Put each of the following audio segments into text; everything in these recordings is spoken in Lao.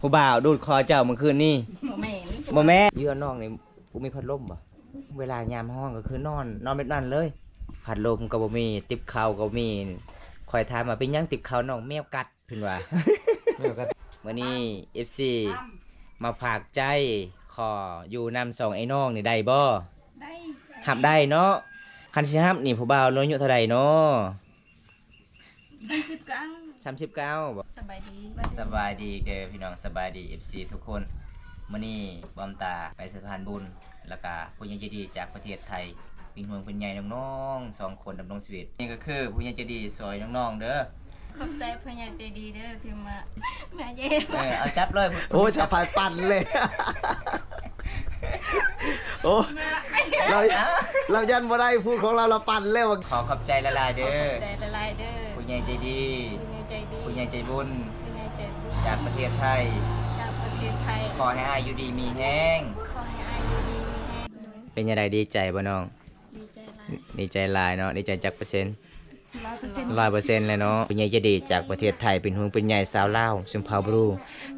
ຜູ້ບ່າວດູດຄໍເຈົ້າມື້ຄືນນີ້? ບໍ່ແມ່ນ ບໍ່ແມ່ນ. ຢູ່ນອກນີ້ບໍ່ມີພັດລົມບໍ່? ເວລາຍາມຮ້ອນກໍຄືນອນ ນອນແບບນັ້ນເລີຍ. ພັດລົມກໍບໍ່ມີ, ຕິບເຂົ້າກໍບໍ່ມີ. ຂ້ອຍຖາມວ່າ ເປັນຫຍັງຕິບເຂົ້ານ້ອງ? ແມວກັດ ເພິ່ນວ່າ. ມື້ນີ້ ເອັຟຊີ ມາຝາກໃຈຂໍຢູ່ນຳສອງໄອ້ນ້ອງນີ້ໄດ້ບໍ່? ໄດ້ ຮັບໄດ້ເນາະ. ຄັນຊິຮັບນີ້ ຜູ້ບ່າວລາວອາຍຸເທົ່າໃດເນາະ? ສາມສິບເກົ້າ ສາມສິບເກົ້າບໍ່? ສະບາຍດີ ສະບາຍດີເດີພີ່ນ້ອງ ສະບາຍດີ ເອັຟຊີ ທຸກຄົນ. ມື້ນີ້ບອມຕາໄປສະພານບຸນ ແລ້ວກະຜູ້ໃຫຍ່ໃຈດີຈາກປະເທດໄທ ເປັນຫ່ວງເປັນໃຍນ້ອງໆສອງຄົນດຳລົງຊີວິດ. ນີ້ກໍຄືຜູ້ໃຫຍ່ໃຈດີຊ່ອຍນ້ອງໆເດີ. ຂອບໃຈຜູ້ໃຫຍ່ໃຈດີເດີທີ່ມາ ມາເຢ້ ເອີ ເອົາຈັບເລີຍ. ໂອ້ຍ ສະພາຍປັ່ນເລີຍ. ໂອ້ ລາວ ລາວຢ້ານບໍ່ໄດ້ ພູດຂອງລາວ ລາວປັ່ນແລ້ວ. ຂໍຂອບໃຈຫຼາຍໆເດີ ຂອບໃຈຫຼາຍໆເດີ ຜູ້ໃຫຍ່ໃຈດີ ຜູ້ໃຫຍ່ໃຈດີ ຜູ້ໃຫຍ່ໃຈບຸນ ຜູ້ໃຫຍ່ໃຈບຸນ ຈາກປະເທດໄທ ຈາກປະເທດໄທ. ຂໍໃຫ້ອ້າຍຢູ່ດີມີແຮງ ຂໍໃຫ້ອ້າຍຢູ່ດີມີແຮງ. ເປັນຈັ່ງໃດ ດີໃຈບໍ່ນ້ອງ? ດີໃຈຫຼາຍ ດີໃຈຫຼາຍເນາະ. ດີໃຈຈັກເປີເຊັນ? ຮ້ອຍເປີເຊັນ ຮ້ອຍເປີເຊັນເລີຍເນາະ. ຜູ້ໃຫຍ່ໃຈດີຈາກປະເທດໄທ ເປັນຫ່ວງເປັນໃຍຊາວລາວ ຊົນເຜົ່າບຣູ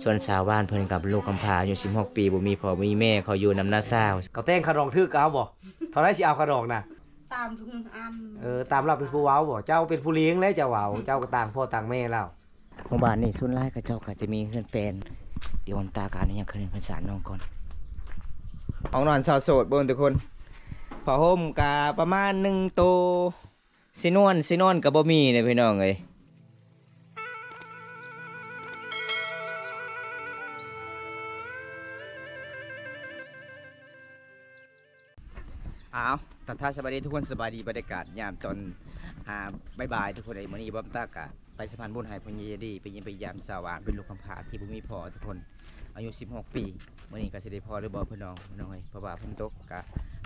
ສ່ວນຊາວບ້ານເພິ່ນກັບລູກກຳພ້າ ອາຍຸສິບຫົກປີ ບໍ່ມີພໍ່ບໍ່ມີແມ່ ຂໍຢູ່ນຳນ້າສາວ. ເຂົາແຕ່ງຄ່າດອງຖືກກໍເອົາບໍ່? ເທົ່າໃດຊິເອົາຄ່າດອງນະ? ຕາມທຸກອັນ. ເອີ ຕາມລາວເປັນຜູ້ເວົ້າບໍ່? ເຈົ້າເປັນຜູ້ລ້ຽງແຫຼະ ເຈົ້າເວົ້າ ເຈົ້າກໍຕ່າງພໍ່ຕ່າງແມ່ລາວ. ໝູ່ບ້ານນີ້ສ່ວນຫຼາຍເຂົາເຈົ້າກໍຈະມີເຮືອນແປນ. ດຽວອອນຕາການຍັງຄືນເຮືອນສານນ້ອງກ່ອນ. ຫ້ອງນອນຊາວໂສດເບິ່ງທຸກຄົນ. ຜ້າຫົ່ມກະປະມານໜຶ່ງໂຕ. ຊິນວນ ຊິນອນກໍບໍ່ມີເດ້ພີ່ນ້ອງເອີຍ. ອ້າວ ທັກທາຍສະບາຍດີທຸກຄົນ ສະບາຍດີບັນຍາກາດຍາມຕອນ ອ່າ ບ່າຍໆ ທຸກຄົນເອີຍ. ມື້ນີ້ບອມຕາກະໄປສະພານບຸນໃຫ້ຜູ້ໃຫຍ່ໃຈດີ ໄປຢ້ຽມໄປຢາມສາວຫວານ ເປັນລູກກຳພ້າທີ່ບໍ່ມີພໍ່ທຸກຄົນ ອາຍຸສິບຫົກປີ. ມື້ນີ້ກໍຊິໄດ້ພໍຫຼືບໍ່ພີ່ນ້ອງ ພີ່ນ້ອງເອີຍ ເພາະວ່າຝົນຕົກ. ກະ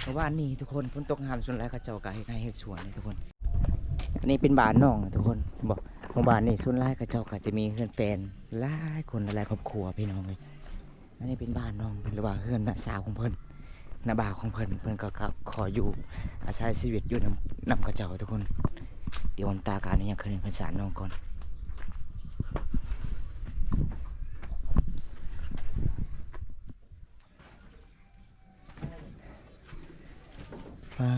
ມື້ວານນີ້ທຸກຄົນ ຝົນຕົກຫ້ຳ ສ່ວນຫຼາຍເຂົາເຈົ້າກະເຮັດໄຮ່ເຮັດສວນນີ້ທຸກຄົນ. ອັນນີ້ເປັນບ້ານນ້ອງທຸກຄົນ ເຫັນບໍ່? ໝູ່ບ້ານນີ້ສ່ວນຫຼາຍເຂົາເຈົ້າກະຈະມີເຮືອນແປນຫຼາຍຄົນ ຫຼາຍຄອບຄົວພີ່ນ້ອງເອີຍ. ອັນນີ້ເປັນບ້ານນ້ອງເພິ່ນ ຫຼືວ່າເຮືອນນ້າສາວຂອງເພິ່ນ ນ້າບ່າວຂອງເພິ່ນ. ເພິ່ນກໍ ກໍຂໍຢູ່ອາໄສຊີວິດຢູ່ນຳ ນຳເຂົາເຈົ້າທຸກຄົນ. ດຽວອອນຕາການຍັງຄືນເຮືອນສານນ້ອງກ່ອນ. ປາ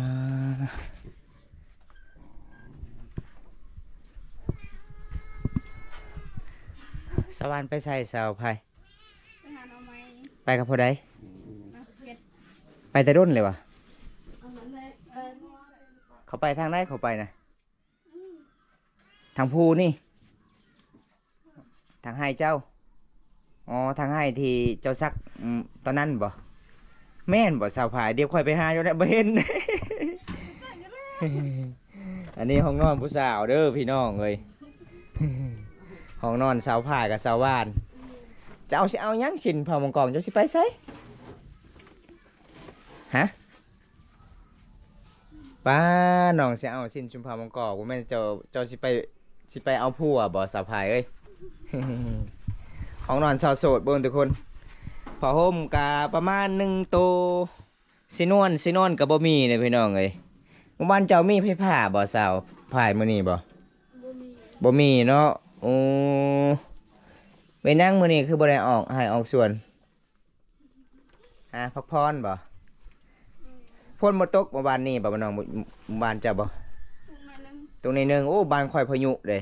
ສາວຫວານໄປໃສສາວໄພ? ໄປຫາໜໍ່ໄມ້. ໄປກັບຜູ້ໃດ? ມາເຮັດ. ໄປແຕ່ດົນເລີຍຫວາ? ເຂົາໄປທາງໃດ ເຂົາໄປນະ? ທາງພູນີ້ ທາງໄຮ່ເຈົ້າ? ອໍ ທາງໄຮ່ທີ່ເຈົ້າສັກ ອືມ ຕອນນັ້ນບໍ່? ແມ່ນບໍ່ສາວພາຍ? ດຽວຂ້ອຍໄປຫາຢູ່ແລ້ວ ບໍ່ເຫັນ. ອັນນີ້ຫ້ອງນອນຜູ້ສາວເດີພີ່ນ້ອງເອີຍ. ຫ້ອງນອນສາວພາຍກັບສາວຫວານ. ເຈົ້າຊິເອົາຫຍັງ? ສິ້ນເຜົາມັງກອງ ເຈົ້າຊິໄປໃສ? ຮະ? ປ້າ ນ້ອງຊິເອົາສິ້ນຊຸມພາມັງກອ ບໍ່ແມ່ນເຈົ້າ ເຈົ້າຊິໄປ ຊິໄປເອົາຜົວບໍ່ສາວພາຍເອີຍ? ຫ້ອງນອນຊາວໂສດເບິ່ງທຸກຄົນ. ຜ້າຫົ່ມກະປະມານໜຶ່ງໂຕ. ຊິນວນ ຊິນອນກະບໍ່ມີເດ້ພີ່ນ້ອງເອີຍ. ໝູ່ບ້ານເຈົ້າມີໄຟຟ້າບໍ່ສາວພາຍມື້ນີ້ບໍ່? ບໍ່ມີ ບໍ່ມີເນາະ. ໂອ້ ເປັນຫຍັງມື້ນີ້ຄືບໍ່ໄດ້ອອກໄຮ່ອອກສວນ? ຫາ ພັກຜ່ອນບໍ່? ຝົນບໍ່ຕົກມື້ວານນີ້ບໍ່ ບ້ານນ້ອງ ໝູ່ບ້ານເຈົ້າບໍ່? ຕົກໜ້ອຍໜຶ່ງ ຕົກໜ້ອຍໜຶ່ງ. ໂອ້ ບ້ານຂ້ອຍພາຍຸເດ້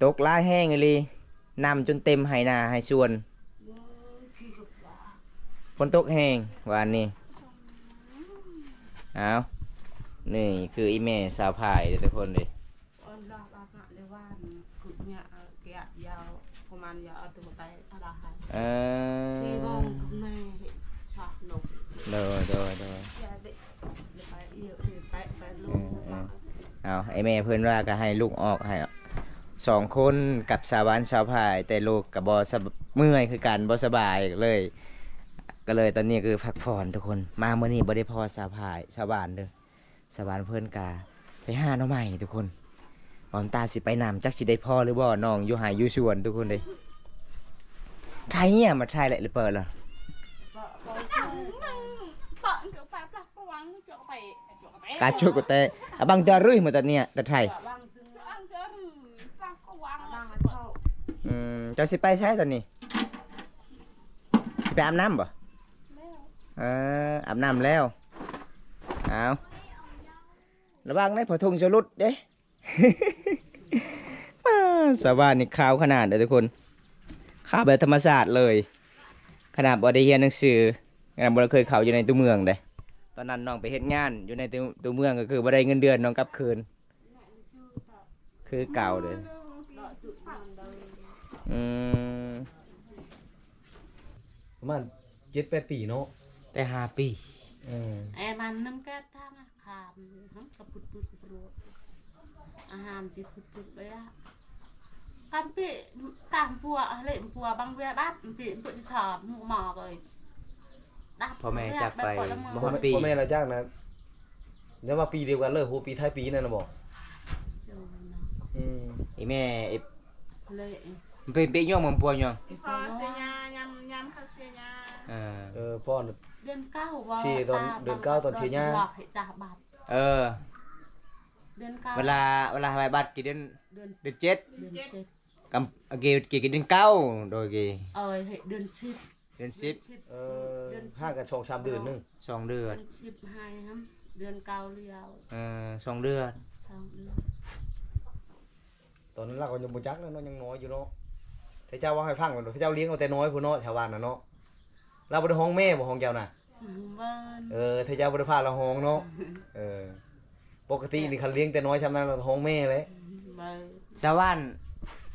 ຕົກຫຼາຍແຮງອີ່ຫຼີ ນ້ຳຈົນເຕັມໄຮ່ນາໄຮ່ສວນ. ຝົນຕົກແຮງວານນີ້. ອ້າວ ນີ້ຄືອີ່ແມ່ສາວພາຍເດີທຸກຄົນເດີ. ເອີ ໂດຍ ໂດຍ ໂດຍ. ເອີ ເອີ ເອົາ ໄອ້ແມ່ເພິ່ນວ່າກໍໃຫ້ລູກອອກ ໃຫ້ສອງຄົນກັບສາວຫວານສາວພາຍ ແຕ່ລູກກໍບໍ່ສະ ເມື່ອຍຄືກັນ ບໍ່ສະບາຍ ກໍເລີຍ ກໍເລີຍຕອນນີ້ຄືພັກຜ່ອນທຸກຄົນ. ມາມື້ນີ້ບໍ່ໄດ້ພໍ້ສາວພາຍ ສາວຫວານເດີ. ສາວຫວານເພິ່ນກະໄປຫາໜໍ່ໄມ້ທຸກຄົນ. ອອນຕາຊິໄປນຳ ຈັກຊິໄດ້ພໍ້ຫຼືບໍ່ ນ້ອງຢູ່ໄຮ່ຢູ່ສວນທຸກຄົນເດ້. ຖ່າຍເຫຍ ມາຖ່າຍແຫຼະ ຫຼືເປີດລະ? ກາຈູກະແຕ ອະບັງຈາຣື ມາຕາເນຍ ຕາໄທ. ອືມ ເຈົ້າຊິໄປໃສຕອນນີ້? ຊິໄປອາບນ້ຳບໍ່? ແລ້ວ ເອີ ອາບນ້ຳແລ້ວ. ເອົາ ລະວັງເດ້ ຜ້າຖົງຈະຫຼຸດເດ້. ປ້າ ຊາວບ້ານນີ້ຂາວຂະໜາດເດີທຸກຄົນ ຂາວແບບທຳມະຊາດເລີຍ ຂະໜາດບໍ່ໄດ້ຮຽນໜັງສື ຂະໜາດບໍ່ໄດ້ເຄີຍເຂົ້າຢູ່ໃນຕົວເມືອງເດ້. ຕອນນັ້ນນ້ອງໄປເຮັດງານຢູ່ໃນຕົວ ຕົວເມືອງ ກໍຄືບໍ່ໄດ້ເງິນເດືອນ ນ້ອງກັບຄືນ ຄືເກົ່າເດ້. ອືມ ປະມານເຈັດແປດປີເນາະ ແຕ່ຫ້າປີ. ເອີ ແອມັນນຳແກະທາງອາຫານ ກະພຸດໆ ອາຫານຊິພຸດໆ ໄປອະ ກຳປີຕາມປົວ ເລະປົວບັງເວຍດັດ ປີປຸຈະຊອບໝູໝໍເອີຍ ດັດ ພໍ່ແມ່ຈັກໄປບໍ່ຮອດປີ. ພໍ່ແມ່ລາວຈັກນະ ແຕ່ວ່າປີດຽວກັນເລີຍ ຫົວປີທ້າຍປີນັ້ນນະບໍ? ອືມ ອີແມ່ ເລະ ເປັນ ເປັນຫຍັງມັນປົວຫຍັງ? ພໍ່ເສຍຍາ ຍາມ ຍາມເຂົາເສຍຍາ. ເອີ ເອີ ພໍ່ ເດືອນເກົ້າ ເສຍຕອນເດືອນເກົ້າ ຕອນເສຍຍາ. ເອີ ເດືອນເກົ້າ ເວລາ ເວລາໃຫ້ໃບບັດກີ່ເດືອນ? ເດືອນ ເດືອນເຈັດ ເດືອນເຈັດ ກຳ ກີ່ ກີ່ ກີ່ເດືອນເກົ້າ ໂດຍກີ່ ເອີ ເດືອນສິບ ເດືອນສິບ. ເອີ ເດືອນສິບ ຫ່າງກັນສອງສາມເດືອນໜຶ່ງ ສອງເດືອນ ເດືອນສິບໃຫ້ຫຳ ເດືອນເກົ້າລຽວ. ເອີ ສອງເດືອນ ສອງເດືອນ. ຕອນນັ້ນລາວກໍຍັງບໍ່ຈັກເນາະ ຍັງນ້ອຍຢູ່ເນາະ ເຂົາເຈົ້າເວົ້າໃຫ້ຟັງ ເຂົາເຈົ້າລ້ຽງເອົາແຕ່ນ້ອຍພຸ້ນເນາະ ຊາວບ້ານນະເນາະ. ລາວບໍ່ໄດ້ຮ້ອງແມ່ບໍ່ ຂອງເຈົ້ານະ? ອືມ ເອີ ເຂົາເຈົ້າບໍ່ໄດ້ພາລາວຮ້ອງເນາະ. ເອີ ປົກກະຕິນີ້ຄັນລ້ຽງແຕ່ນ້ອຍຊ່ຳນັ້ນລາວກໍຮ້ອງແມ່ແຫຼະ. ຊາວບ້ານ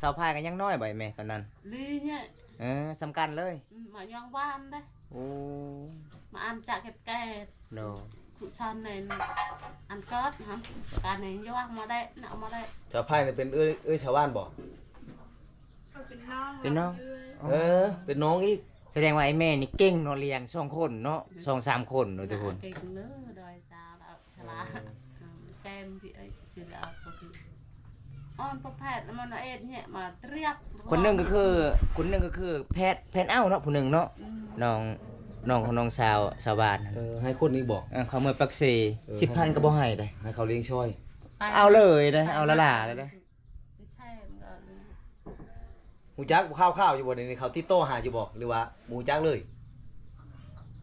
ຊາວພາຍກໍຍັງນ້ອຍບໍ່ແມ່ຕອນນັ້ນ? ລີແຍະ ເອີ ສ່ຳກັນເລີຍ. ອືມ ມາຍ່ອງຫວານເດ້. ໂອ້ ມາອ່ານຈາກເກັບແກດ ໂດຍ ຄູສອນໃນອັນກອດຫັ້ນ ການໃນຍົວມາໄດ້ນະ ມາໄດ້. ຊາວພາຍນີ້ເປັນເອື້ອຍ ເອື້ອຍຊາວບ້ານບໍ່? ເປັນນ້ອງ ເປັນນ້ອງ ເອີ ເປັນນ້ອງອີກ. ສະແດງວ່າໄອ້ແມ່ນີ້ເກັ່ງເນາະ ລ້ຽງສອງຄົນເນາະ ສອງສາມຄົນເນາະທຸກຄົນ ເກັ່ງເດີ ໂດຍຕາລາວ ສະຫຼາດ ເອີ ແກ້ມທີ່ເອີຍ ຊື່ລາວກໍຄືອ່ອນປະແພດ ມັນເອັດແຍະມາຕຽບ. ຄົນໜຶ່ງກໍຄື ຄົນໜຶ່ງກໍຄືແພດ ແພດເອົ້າເນາະ ຜູ້ໜຶ່ງເນາະ. ອືມ ນ້ອງ ນ້ອງຂອງນ້ອງສາວ ຊາວບ້ານ. ເອີ ໃຫ້ຄົນນີ້ບໍ? ເອີ ເຂົາເມືອປາກເຊ ເອີ ສິບພັນກໍບໍ່ໃຫ້ເດ້ ໃຫ້ເຂົາລ້ຽງຊ່ອຍ. ເອົາເລີຍເດ້ ເອົາລ້າໆເລີຍເດ້. ຮູ້ຈັກຂ່າວໆຢູ່ບໍ່? ດຽວນີ້ເຂົາຕິດຕໍ່ຫາຢູ່ບໍ່ ຫຼືວ່າບໍ່ຮູ້ຈັກເລີຍ?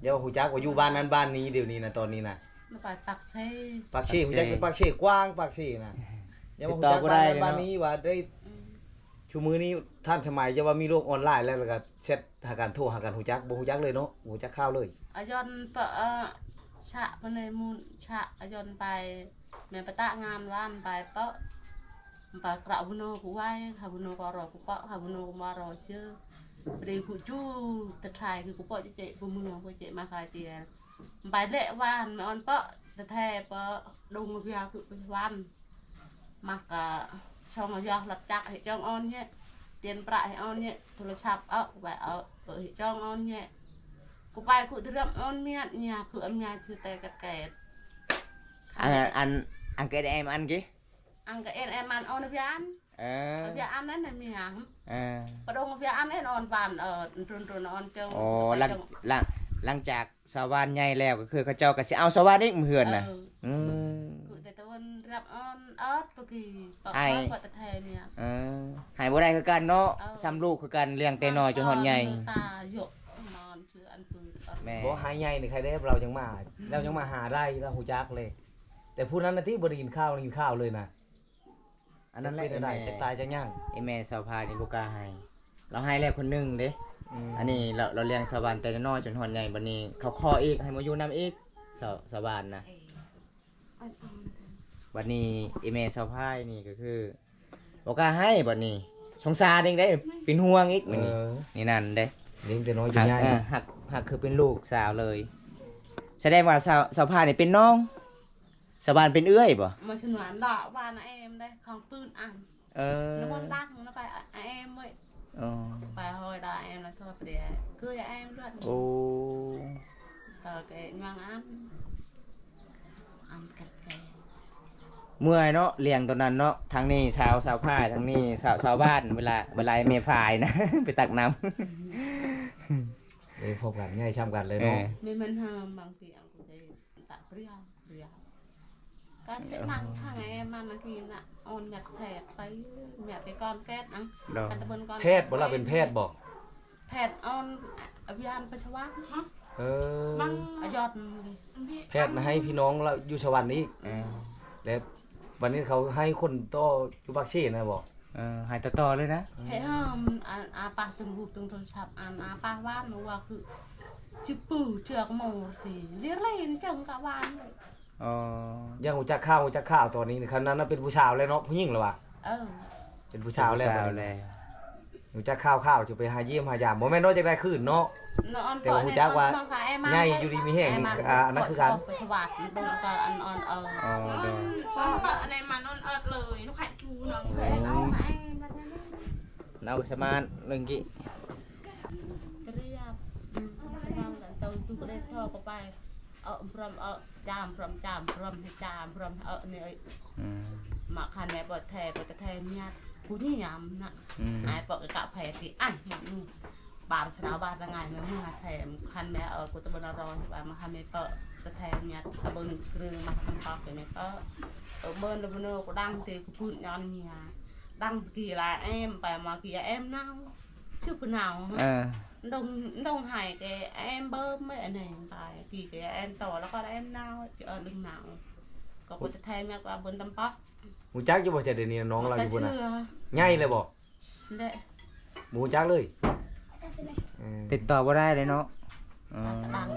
ຢ່າວ່າຮູ້ຈັກວ່າຢູ່ບ້ານນັ້ນບ້ານນີ້ ດຽວນີ້ນະ ຕອນນີ້ນະ ໄປປາກເຊ ປາກເຊ ປາກເຊ ຮູ້ຈັກແຕ່ປາກເຊກວ້າງ ປາກເຊນະ. ຢ່າວ່າຮູ້ຈັກບ້ານນັ້ນບ້ານນີ້ວ່າໄດ້ ອືມ ຊຸມື້ນີ້ທັນສະໄໝ ຢ່າວ່າມີໂລກອອນລາຍແລ້ວ ແລ້ວກໍແຊັດຫາກັນ ໂທຫາກັນ ຮູ້ຈັກ ບໍ່ຮູ້ຈັກເລີຍເນາະ ບໍ່ຮູ້ຈັກຂ່າວເລີຍ. ອາຍອນປະ ອະ ຊະປະເນມຸນ ຊະ ອາຍອນໄປ ແມ່ນປະຕະງານວານໄປເປາະ ໄປກະບຸໂນກູໄວ ກະບຸໂນກໍລໍກູເປາະ ກະບຸໂນກໍມາລໍເຊ ປະເດກູຈູ ຕະໄທຄືກູເປາະເຈ ເຈກູເມືອງກູເຈມາຄາເຈ ໄປເລະວານ ແມ່ອອນເປາະ ຕະແທເປາະ ດົງວຽຄືໄປວານ ມັກກະຊ່ອງຍາລັດຈັກໃຫ້ຈ້ອງອອນເຍ ຕຽນປະໃຫ້ອອນເຍ ໂທລະສັບເອົາໄວ້ເອົາ ເອີ ໃຫ້ຈ້ອງອອນເຍ ກູໄປກູເຕຣຽມອອນເມຍ ເມຍຄືອາເມຍຊື່ແຕ່ກະແກດ. ອັນ ອັນ ອັນກະແອມອັນກີ ອັນກະແອມອັນອອນວຽນ ເອີ ວຽນອັນນັ້ນນະເມຍ ເອີ ປະດົງວຽນອັນເອັນອອນວານ ເອີ ໂຕນໂຕນອອນເຈົ້າ ໂອ້ ຫຼັງ ຫຼັງ ຫຼັງຈາກ ຊາວບ້ານໃຫຍ່ແລ້ວ ກໍຄືເຂົາເຈົ້າກໍຊິເອົາຊາວບ້ານອີກເຮືອນນະ. ເອີ ອືມ ຄືແຕ່ຕະເວັນຮັບອອນອອດປະກີ ປະ ໃຫ້ ປະຕະແທເມຍ ເອີ ໃຫ້ບໍ່ໄດ້ຄືກັນເນາະ. ເອີ ຊ້ຳລູກຄືກັນ ລ້ຽງແຕ່ນ້ອຍຈົນຮອດໃຫຍ່ ຕາຍົກນອນຊື່ອັນປືນ ແມ່ນ ບໍ່ໃຫ້ໃຫຍ່ນີ້ໃຄແດ່ ລາວຍັງມາ ລາວຍັງມາຫາໄດ້ ລາວຮູ້ຈັກເລີຍ. ແຕ່ຜູ້ນັ້ນນະຕິ ບໍ່ໄດ້ກິນຂ້າວ ກິນຂ້າວເລີຍນະ. ອັນນັ້ນແຫຼະ ເປັນໄດ້ ແມ່ ເປັນຕາຍຈັກຢ່າງ ໄອ້ແມ່ສາວພາຍນີ້ບໍ່ກ້າໃຫ້ ລາວໃຫ້ແລ້ວຄົນໜຶ່ງເດ້. ອືມ ອັນນີ້ລາວ ລາວລ້ຽງຊາວບ້ານແຕ່ນ້ອຍຈົນຮອດໃຫຍ່ ບັດນີ້ເຂົາຂໍອີກ ໃຫ້ມາຢູ່ນຳອີກ ຊາວ ຊາວບ້ານນະ. ບັດນີ້ໄອ້ແມ່ສາວພາຍນີ້ກໍຄືບໍ່ກ້າໃຫ້ ບັດນີ້ສົງສານອີກເດ້ ເປັນຫ່ວງອີກ ບັດນີ້. ເອີ ນີ້ນັ້ນເດ້ ລ້ຽງແຕ່ນ້ອຍຈົນໃຫຍ່ ຮັກ ເອີ ເນາະ ຮັກ ຮັກຄືເປັນລູກສາວເລີຍ. ສະແດງວ່າສາວ ສາວພາຍນີ້ເປັນນ້ອງ ຊາວບ້ານເປັນເອື້ອຍບໍ່? ມາສະໜວນດອກວ່ານາແອມໄດ໋ ຂອງປືນອັນ ເອີ ນ້ຳມັນຕັກນະໄປອາແອມເວີຍ. ອໍ ໄປຮອຍດາແອມລະຊອດປະເດ ຄືອາແອມດ້ວຍ. ໂອ້ ຕາແກຍວາງອັນ ອັນກັດແກ ເມື່ອຍເນາະ ລ້ຽງຕອນນັ້ນເນາະ. ທາງນີ້ຊາວ ຊາວພາຍ ທາງນີ້ຊາວ ຊາວບ້ານ ເວລາ ເວລາແມ່ພາຍນະ ໄປຕັກນ້ຳ. ເອີ ພົບກັນ ໃຫຍ່ຊ່ຳກັນເລີຍເນາະ. ເອີ ແມ່ນ ແມ່ນຫາບາງທີ ຕະເປຍ ເປຍ ກະຊິນັ່ງທາງແອມັນນະ ກີນະ ອອນແມັດແພດໄປ ແມັດໄປກ່ອນແກດນະ ໂດຍ ອັນຕະເບິ່ນກ່ອນ ແພດບໍ່ລະ ເປັນແພດບໍ່? ແພດອອນ ຍານໄປສະຫວັນ ເອີ ມັນອາຍອດ ແພດໃຫ້ພີ່ນ້ອງລາວຢູ່ສະຫວັນອີກ ເອີ ແລ້ວບັດນີ້ເຂົາໃຫ້ຄົນຕໍ່ຢູ່ປາກເຊນະບໍ? ເອີ ໃຫ້ຕໍ່ໆເລີຍນະ ເອີ ໃຫ້ ເອີ ມັນ ອາ ອາປາກເຖິງຮູບເຖິງໂທລະສັບ ອັນ ອາປາກຫວານ ວ່າຄື ຊິປືເຈືອກໝໍ ຊິເລຍນເຈັງກະຫວານ ອໍ ຢາກຮູ້ຈັກຂ່າວ ຮູ້ຈັກຂ່າວຕອນນີ້ ຄັນນັ້ນເປັນຜູ້ສາວແລ້ວເນາະ ຜູ້ຍິງແລ້ວວ່າ ເອີ ເປັນຜູ້ສາວແລ້ວ ເປັນຜູ້ສາວແລ້ວ ຮູ້ຈັກຂ່າວໆ ຈະໄປຫາຢ້ຽມຫາຢາມ ບໍ່ແມ່ນວ່າຢາກໄດ້ຄືນເນາະ ແຕ່ວ່າຮູ້ຈັກວ່າໃຫຍ່ຢູ່ດີມີແຮງນີ້ ອັນນັ້ນຄືກັນ ສະຫວັດ ເບິ່ງກໍອັນອ່ອນ ເອີ ເອີ ອັນນີ້ມັນອ່ອນເອີດເລີຍ ລູກໄຂ່ຈູເນາະ ເອົາສະມານເລື່ອງກີ້ ຕຽບ ອືມ ເອົາ ເອົາ ເອົາ ເອົາ ເອົາ ຈາມ ພຣອມ ຈາມ ພຣອມ ໃຫ້ຈາມ ພຣອມ ເອີ ນີ້ ອືມ ມາຄັນແມ່ປະແທ ປະແທມຽດ ກູນີ້ຍາມນະ ອືມ ອາຍປະກະແພຕິ ອັນ ມັນບາງສະນາວບາງຕະງາຍ ແມ່ເມືອແທມ ຄັນແມ່ ເອີ ກູຕະເບິ່ນອະຣອຍ ວ່າມາຄັນແມ່ປະ ປະແທມຽດ ກະເບິ່ງເລື່ອງມາຄັນປອກ ແມ່ປະ ເອີ ເບິ່ງລະເບິ່ງ ກູດັງຕິ ກູພື້ນຍອນເມຍ ດັງກີລາແອມ ໄປມາກີແອມນາວ ຊື່ຜູ້ນາວ ເອີ ດົງ ດົງໄຫ້ແກແອມເບິ່ມແມ່ແນງໄປ ກີແກແອມຕໍ່ ແລ້ວກໍແອມນາວ ເອີ ດຶງນາວ ກໍບໍ່ຈະແທນແມ່ວ່າເບິ່ນຕຳປອກ ຮູ້ຈັກຢູ່ບໍ່? ຈະດຽວນີ້ນ້ອງລາວຢູ່ພຸ້ນນະ ໃຫຍ່ແລ້ວບໍ່? ແລະ ບໍ່ຮູ້ຈັກເລີຍ ເອີ ຕິດຕໍ່ບໍ່ໄດ້ເລີຍເນາະ ເອີ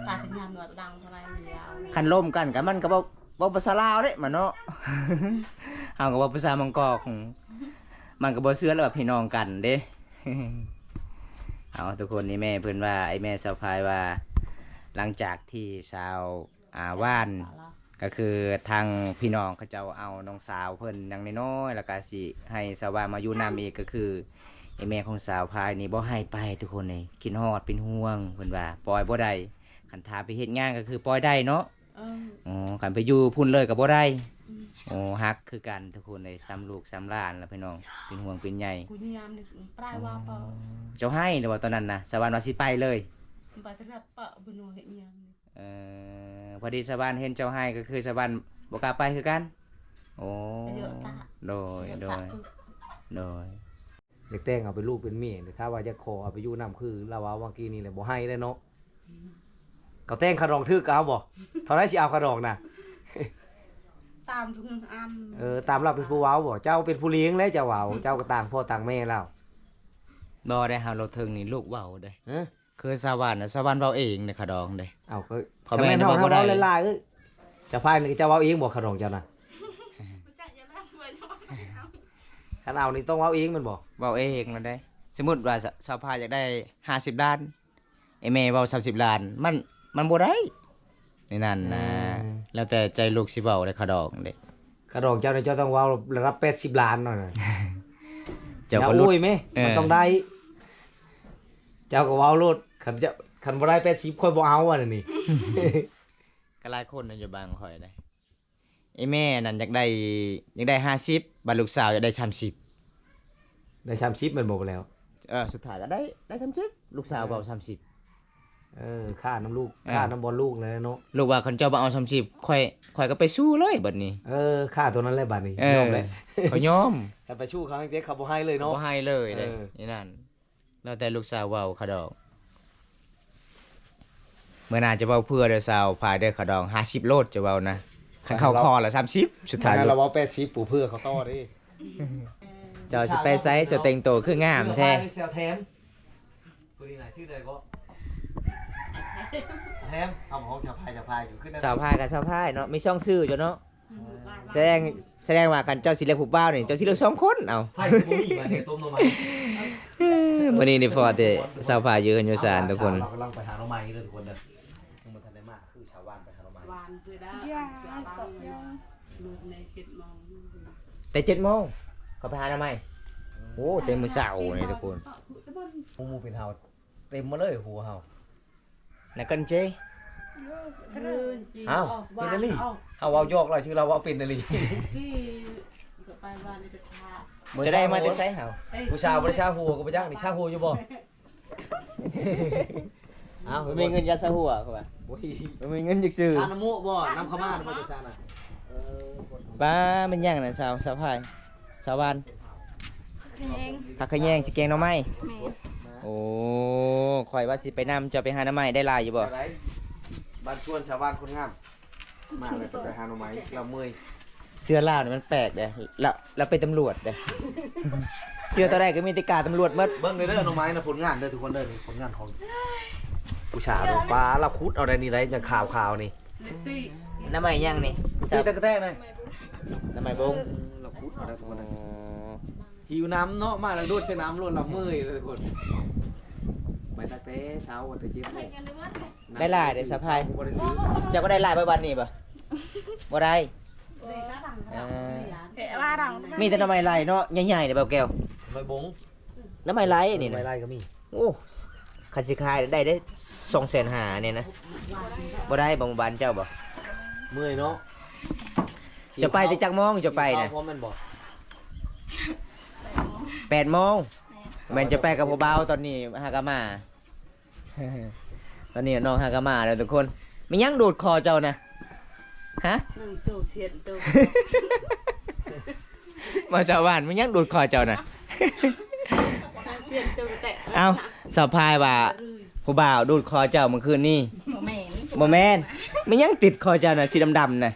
ຕາດຽມວ່າຕາດຽມເທົ່າໃດແລ້ວ ຄັນລົມກັນກໍມັນກໍບໍ່ ເວົ້າພາສາລາວເດ້ມັນເນາະ ເຮົາກໍເວົ້າພາສາບາງກອກ ມັນກໍບໍ່ເຊື່ອແລ້ວວ່າພີ່ນ້ອງກັນເດ້. ເອົາ ທຸກຄົນ ນີ້ແມ່ເພິ່ນວ່າ ໄອ້ແມ່ສາວພາຍວ່າ ຫຼັງຈາກທີ່ສາວ ອ່າ ຫວານ ກໍຄືທາງພີ່ນ້ອງເຂົາເຈົ້າເອົານ້ອງສາວເພິ່ນຍັງນ້ອຍໆ ແລ້ວກໍຊິໃຫ້ສາວຫວານມາຢູ່ນຳອີກ ກໍຄືໄອ້ແມ່ຂອງສາວພາຍນີ້ບໍ່ໃຫ້ໄປ ທຸກຄົນເອີຍ ຄິດຮອດເປັນຫ່ວງ ເພິ່ນວ່າປ່ອຍບໍ່ໄດ້ ຄັນຖ້າໄປເຮັດງານກໍຄືປ່ອຍໄດ້ເນາະ. ເອີ ອໍ ຄັນໄປຢູ່ພຸ້ນເລີຍກໍບໍ່ໄດ້ ອືມ ໂອ້ ຮັກຄືກັນທຸກຄົນເອີຍ ສ່ຳລູກສ່ຳຫຼານລະພີ່ນ້ອງ ເປັນຫ່ວງເປັນໃຍ ກູຍາມນີ້ປາຍວ່າ ອໍ ເຈົ້າໃຫ້ແລ້ວບໍ່ຕອນນັ້ນນະ ສະຫວັນວ່າຊິໄປເລີຍ ບາດແລ້ວປະບໍ່ຮູ້ເຮັດຫຍັງ ເອີ ພໍດີສະຫວັນເຫັນເຈົ້າໃຫ້ກໍຄືສະຫວັນບໍ່ກ້າໄປຄືກັນ ໂອ້ ໂດຍ ໂດຍ ໂດຍ. ຢາກແຕ່ງເອົາເປັນລູກເປັນເມຍ ຖ້າວ່າຢາກຂໍເອົາໄປຢູ່ນຳ ຄືລາວເວົ້າວ່າກີ້ນີ້ແຫຼະ ບໍ່ໃຫ້ແລ້ວເນາະ ເຂົາແຕ່ງຄ່າດອງຖືກກໍເອົາບໍ່? ເທົ່າໃດຊິເອົາຄ່າດອງນະ? ຕາມທຸກອັນ ເອີ ຕາມລາວເປັນຜູ້ເວົ້າບໍ່? ເຈົ້າເປັນຜູ້ລ້ຽງແຫຼະ ເຈົ້າເວົ້າ ເຈົ້າກໍຕ່າງພໍ່ຕ່າງແມ່ລາວ ບໍ່ໄດ້ ເຮົາລົດເທິງນີ້ລູກເວົ້າເດ້ ຮະ? ຄືສາວຫວານນະ ສາວຫວານເວົ້າເອງເດ້ ຄ່າດອງເດ້ ເອົ້າ ກໍພໍ່ແມ່ນີ້ເວົ້າບໍ່ໄດ້ ຫຼາຍໆ ເອີຍ ສາວພາຍນີ້ເຈົ້າເວົ້າເອງບໍ່ ຄ່າດອງເຈົ້ານະ? ຄັນເອົານີ້ຕ້ອງເວົ້າເອງແມ່ນບໍ່? ເວົ້າເອງແລ້ວເດ້ ສົມມຸດວ່າ ສ- ສາວພາຍຢາກໄດ້ຫ້າສິບລ້ານ ໄອ້ແມ່ເວົ້າສາມສິບລ້ານ ມັນ ມັນບໍ່ໄດ້ ໃນນັ້ນນະ ອືມ ແລ້ວແຕ່ໃຈລູກຊິເວົ້າເດ້ ຄ່າດອງເດ້ ຄ່າດອງເຈົ້ານີ້ເຈົ້າຕ້ອງເວົ້າລະດັບແປດສິບລ້ານເນາະ ເຈົ້າກໍຫຼຸດ ໂອ້ຍແມ່ ເອີ ມັນຕ້ອງໄດ້ ເຈົ້າກໍເວົ້າໂລດ ຄັນເຈົ້າ ຄັນບໍ່ໄດ້ແປດສິບ ຂ້ອຍບໍ່ເອົາ ອັນນີ້ ກໍຫຼາຍຄົນນະຢູ່ບ້ານຂ້ອຍເດ້ ອີ່ແມ່ນັ້ນຢາກໄດ້ ຢາກໄດ້ຫ້າສິບ ບັດລູກສາວຢາກໄດ້ສາມສິບ ໄດ້ສາມສິບແມ່ນບໍ່? ແລ້ວ ເອີ ສຸດທ້າຍກໍໄດ້ ໄດ້ສາມສິບ ລູກສາວເວົ້າສາມສິບ ເອີ ຄ່ານຳລູກ ເອີ ຄ່ານຳບ່ອນລູກແຫຼະເນາະ ລູກວ່າ ຄັນເຈົ້າບໍ່ເອົາສາມສິບ ຂ້ອຍ ຂ້ອຍກໍໄປສູ້ເລີຍບັດນີ້ ເອີ ຄ່າຕົວນັ້ນແຫຼະບັດນີ້ ເອີ ຍອມແຫຼະ ຂ້ອຍຍອມ ຄັນໄປສູ້ເຂົາແຮງເດ ເຂົາບໍ່ໃຫ້ເລີຍເນາະ ບໍ່ໃຫ້ເລີຍເດ້ ເອີ ນີ້ນັ້ນ ແລ້ວແຕ່ລູກສາວເວົ້າ ຄ່າດອງ ມື້ໜ້າຈະເວົ້າເພື່ອເດີ ສາວພາຍເດີ ຄ່າດອງຫ້າສິບໂລດ ຈະເວົ້ານະ ຄັນເຂົາຂໍລະສາມສິບ ສຸດທ້າຍ ລະເວົ້າແປດສິບ ປູເພື່ອເຂົາຕໍ່ເດ້ ເຈົ້າຊິໄປໃສ ເຈົ້າແຕ່ງໂຕຄືງາມແທ້ ແຊວແທມ ຜູ້ນີ້ນະຊື່ໃດກໍ ແທມ ເຮົາຫ້ອງສາວພາຍ ສາວພາຍຢູ່ ຄື ສາວພາຍກັບສາວພາຍເນາະ ມີສອງຊື່ເຈົ້າເນາະ ສະແດງ ສະແດງວ່າຄັນເຈົ້າຊິເລືອກຜູ້ບ່າວນີ້ ເຈົ້າຊິເລືອກສອງຄົນ ເອົ້າ ໃຜບໍ່ມີບາດນີ້ຕົ້ມໜໍ່ໄມ້ ມື້ນີ້ນີ້ພໍແຕ່ສາວພາຍຢູ່ເຮືອນຢູ່ຊານທຸກຄົນ ສາວລາວກຳລັງໄປຫາໜໍ່ໄມ້ເດີທຸກຄົນເດີ ຍັງບໍ່ທັນໄດ້ມາ ຄືສາວຫວານໄປຫາໜໍ່ໄມ້ ຫວານຄືໄດ້ ລຸກໃນເຈັດໂມງ ແຕ່ເຈັດໂມງ ເຂົາໄປຫາໜໍ່ໄມ້ ໂອ້ ແຕ່ມື້ເຊົ້ານີ້ທຸກຄົນ ໝູ່ເປັນເຮົາ ເຕັມມາເລີຍຫົວເຮົາ ນະກັນເຈ ເອົ້າ ເປັນອີ່ຫຼີ ເຮົາເວົ້າຢອກລາວ ຊື່ລາວເວົ້າເປັນອີ່ຫຼີ ຈະໄດ້ມາແຕ່ໃສເຮົາ ຜູ້ສາວບໍ່ໄດ້ຊາຫົວກໍບໍ່ຈັກນີ້ ຊາຫົວຢູ່ບໍ່? ເອົ້າ ບໍ່ມີເງິນຢາຊາຫົວ ເຂົາວ່າ ບໍ່ມີເງິນຈັກຊື່ ຊານ້ຳມູກບໍ່? ນ້ຳຂະມ້າບໍ່? ຈະຊານະ ປ້າ ແມ່ນຫຍັງນະ ສາວ ສາວພາຍ ສາວຫວານ ຂະແຍງ ຜັກຂະແຍງ ຊິແກງໜໍ່ໄມ້ ແມ່ນ ໂອ້ ຂ້ອຍວ່າຊິໄປນຳເຈົ້າໄປຫາໜໍ່ໄມ້ ໄດ້ຫຼາຍຢູ່ບໍ່? ແນວໃດ? ບ້ານຊວນຊາວບ້ານຄົນງາມ ມາແລ້ວກໍໄປຫາໜໍ່ໄມ້ ລາວເມື່ອຍ. ເສື້ອລາວນີ້ມັນແປກເດ້ ລາວ ລາວເປັນຕຳຫຼວດເດ້ ເສື້ອຕົວໃດກໍມີແຕ່ກາຕຳຫຼວດໝົດ. ເບິ່ງເດີ ໜໍ່ໄມ້ນະ ຜົນງານເດີທຸກຄົນເດີ ຜົນງານຂອງຜູ້ສາວເດີ. ປາ ລາວຂຸດເອົາໄດ້ນີ້ໄດ໋ ຈັ່ງຂາວໆນີ້. ໜໍ່ໄມ້ຫຍັງນີ້? ຕີຕະກະແຕນະ ໜໍ່ໄມ້ບົງ. ເອີ ລາວຂຸດເອົາໄດ້ທຸກຄົນເດີ. ອໍ ຫິວນ້ຳເນາະ ມາແລ້ວໂດດໃສ່ນ້ຳໂລດ ລາວເມື່ອຍເລີຍທຸກຄົນ. ໄປຕັ້ງແຕ່ເຊົ້າ ແຕ່ເຈັດໂມງ. ໄດ້ຫຼາຍເດ້ສະພາຍ. ບໍ່ໄດ້ຖື ເຈົ້າກໍໄດ້ຫຼາຍປານນີ້ບໍ່? ບໍ່ໄດ້. ເອີ ມີແຕ່ໜໍ່ໄມ້ໄລ່ເນາະ ໃຫຍ່ໆເດ້ ບ່າວແກ້ວ. ໜໍ່ໄມ້ບົງ ໜໍ່ໄມ້ໄລ່ນີ້ນະ ໜໍ່ໄມ້ໄລ່ກໍມີ. ໂອ້ ຄັນຊິຂາຍໄດ້ເດ້ ສອງແສນຫ້ານີ້ນະ. ບໍ່ໄດ້ບໍ່ ບ້ານເຈົ້າບໍ່? ເມື່ອຍເນາະ. ເຈົ້າໄປແຕ່ຈັກໂມງ ເຈົ້າໄປນະ? ກິນເຂົ້າພ້ອມແມ່ນບໍ່? ແປດໂມງ. ແມ່ນເຈົ້າໄປກັບຜູ້ບ່າວ ຕອນນີ້ຫາກໍມາ ຕອນນີ້ນ້ອງຫາກໍມາແລ້ວທຸກຄົນ. ແມ່ນຫຍັງດູດຄໍເຈົ້ານະ? ຮະ? ໜຶ່ງໂຕ ສຽນໂຕ ມາຊາວບ້ານ ແມ່ນຫຍັງດູດຄໍເຈົ້ານະ? ສຽນໂຕແຕະ. ເອົ້າ ສາວພາຍວ່າຜູ້ບ່າວດູດຄໍເຈົ້າມື້ຄືນນີ້. ບໍ່ແມ່ນ ບໍ່ແມ່ນ. ແມ່ນຫຍັງຕິດຄໍເຈົ້ານະ ສີດຳໆນະ?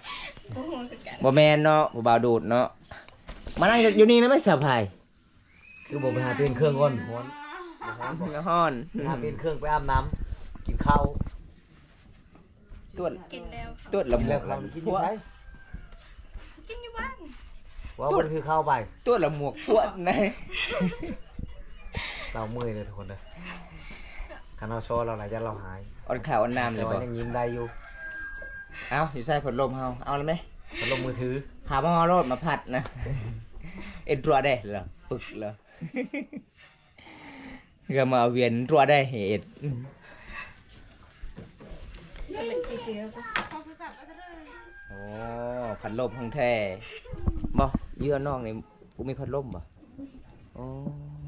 ບໍ່ຮູ້ຄືກັນ. ບໍ່ແມ່ນເນາະ ຜູ້ບ່າວດູດເນາະ. ມານັ່ງຢູ່ນີ້ນະແມ່ສາວພາຍ. ຄືບໍ່ໄປຫາປ່ຽນເຄື່ອງກ່ອນ? ຮ້ອນ ບໍ່ຮ້ອນບໍ່? ຮ້ອນ. ໄປຫາປ່ຽນເຄື່ອງ ໄປອາບນ້ຳ ກິນເຂົ້າ. ຕວດ ກິນແລ້ວ ຕວດລະໝວກ ກິນຢູ່ໃສ? ກິນຢູ່ບ້ານ. ວ່າບໍ່ໄດ້ຖືເຂົ້າໄປ ຕວດລະໝວກພວດນະ. ລາວເມື່ອຍເດີທຸກຄົນເດີ. ຄັນເຮົາຊໍລາວຫຼາຍ ຢ້ານລາວຫາຍ. ອອນເຂົ້າອອນນ້ຳເລີຍບໍ່? ແຕ່ວ່າຍັງຍິ້ມໄດ້ຢູ່. ເອົ້າ ຢູ່ໃສພັດລົມເຮົາ? ເອົາແລ້ວແມະ ພັດລົມມືຖື. ພາມາໂລດ ມາພັດນະ. ເອັນຕົວເດ້ລະ ປຶກລະ. ກໍມາເອົາວຽນຕົວະໄດ້ເຮັດ. ໂອ້ ພັດລົມຂອງແທ້. ບໍ່ ຢູ່ນ້ອງນີ້ບໍ່ມີພັດລົມບໍ່? ໂອ້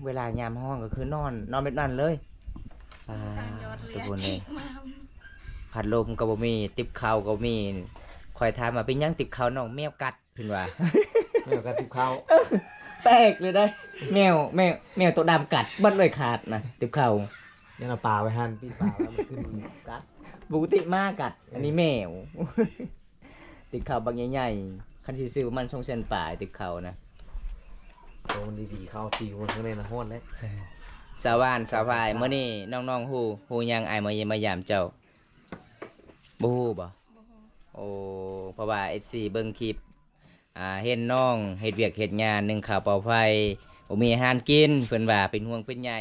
ເວລາຍາມຮ້ອນກໍຄືນອນ ນອນແບບນັ້ນເລີຍ. ອ່າ ທຸກຄົນເອີຍ ພັດລົມກໍບໍ່ມີ ຕິບເຂົ້າກໍບໍ່ມີ. ຂ້ອຍຖາມວ່າເປັນຫຍັງຕິບເຂົ້ານ້ອງ? ແມວກັດ. ເພິ່ນວ່າ ແມວກັດຕິບເຂົ້າ. ເອີ ແປກເລີຍເດ້ ແມວ ແມວ ແມວໂຕດຳກັດເບິດເລີຍ ຂາດນະ ຕິບເຂົ້າ. ຍັງເອົາປາໄວ້ຫັ້ນ ປີ້ງປາໄວ້ ມັນຂຶ້ນກັດ. ປົກກະຕິໝາກັດ ອັນນີ້ແມວ ຕິບເຂົ້າບັກໃຫຍ່ໆ. ຄັນຊິຊື້ປະມານສອງແສນປາຍ ຕິບເຂົ້ານະ. ໂຕມັນດີໆ ເຂົ້າຕີຄົນຂ້າງໃນນະ ຮ້ອນແລ້ວ. ສາວຫວານ ສາວພາຍ ມື້ນີ້ນ້ອງໆ ຮູ້ ຮູ້ຫຍັງອ້າຍມາຢ້ຽມມາຢາມເຈົ້າ? ບໍ່ຮູ້ບໍ່? ບໍ່ຮູ້. ໂອ້ ເພາະວ່າເອັຟຊີເບິ່ງຄລິບ ອ່າ ເຫັນນ້ອງເຮັດວຽກເຮັດງານ ໜຶ້ງເຂົ້າເປົ່າໄຟ ບໍ່ມີອາຫານກິນ ເພິ່ນວ່າເປັນຫ່ວງເປັນໃຍ.